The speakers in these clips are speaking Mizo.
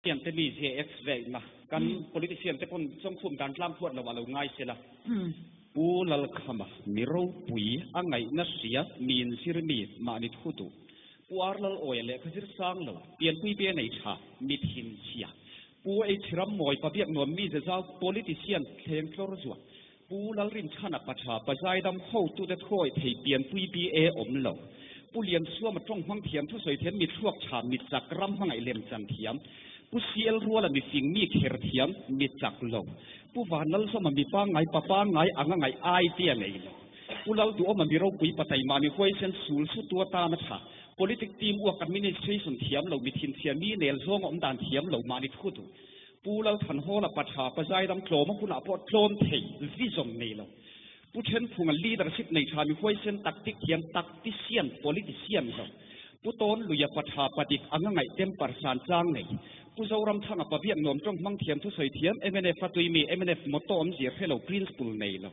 Politician te mizia ex veihna kan politician te pawn chawngkhum dan tlang huat lo ah lo ngai sela. Pu Lalkhama mi ropui a ngaihna hria mi inzir mi mahni thu duh. Pu Ar Lalawia lehkha zir sang lo pianpui be nei tha mi thinchhia. Pu H Rammawi pabiak nuam mi zezau politician thleng tlawr zuah. Pu Lalrinchhana pa tha pa zaidam hotute thuawi thei pianpui BA awm lo. Pu Liansuama tawng hmang thiam thusawi thiam mi thluak tha mi chak ram hmangaih lem chan thiam. Pu CL Ruala mi fing mi kher thiam mi chak lo. Pu Vanlalzawma mi pangngai pa pangngai anga ngaih idea nei lo. Pu Lalduhawma mi ropui pa taima mi huaisen sul sutu atana tha politic team uak administration thiam lo mi thinchhia mi nel zawng awm dan thiam lo mahni thu duh. Pu Lalthanhawla pa tha pa zaidam tlawma hunah pawh tlawm thei vision nei lo. Pu Thenphunga leadership nei tha mi huaisen tactic thiam tactician politician lo. Pu Tawnluia pa tha pa dik anga ngaih temper san tlang nei. Pu Zoramthanga pa biak nuam tawng hmang thiam thusawi thiam mnf a tui mi mnf motto awmzia hre lo principle nei lo.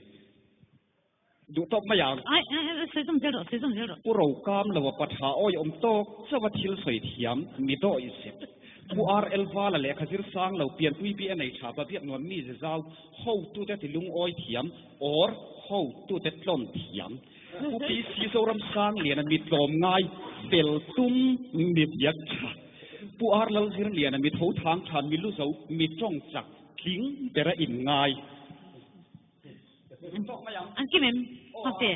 Duh tawp mai ang. Ai, ai, ai, sawi zawm zel rawh, sawi zawm zel rawh. Pu Rokam lo a pa tha awi awm tawk chauh a thil sawi thiam, mi dawi zet. Pu RL Vala lehkha zir sang lo pianpui bi a nei tha pa biak nuam mi ze zau, hotute ti lungawi thiam or hotute tlawn thiam. Pu PC Zoram Sang Liana mi tlawm ngai, fel tum, mi biak tha. Pu R Lalzir Liana mi tho thang tha, mi lu zo, mi tawng chak, tling bera in ngai. An kim em? Hase.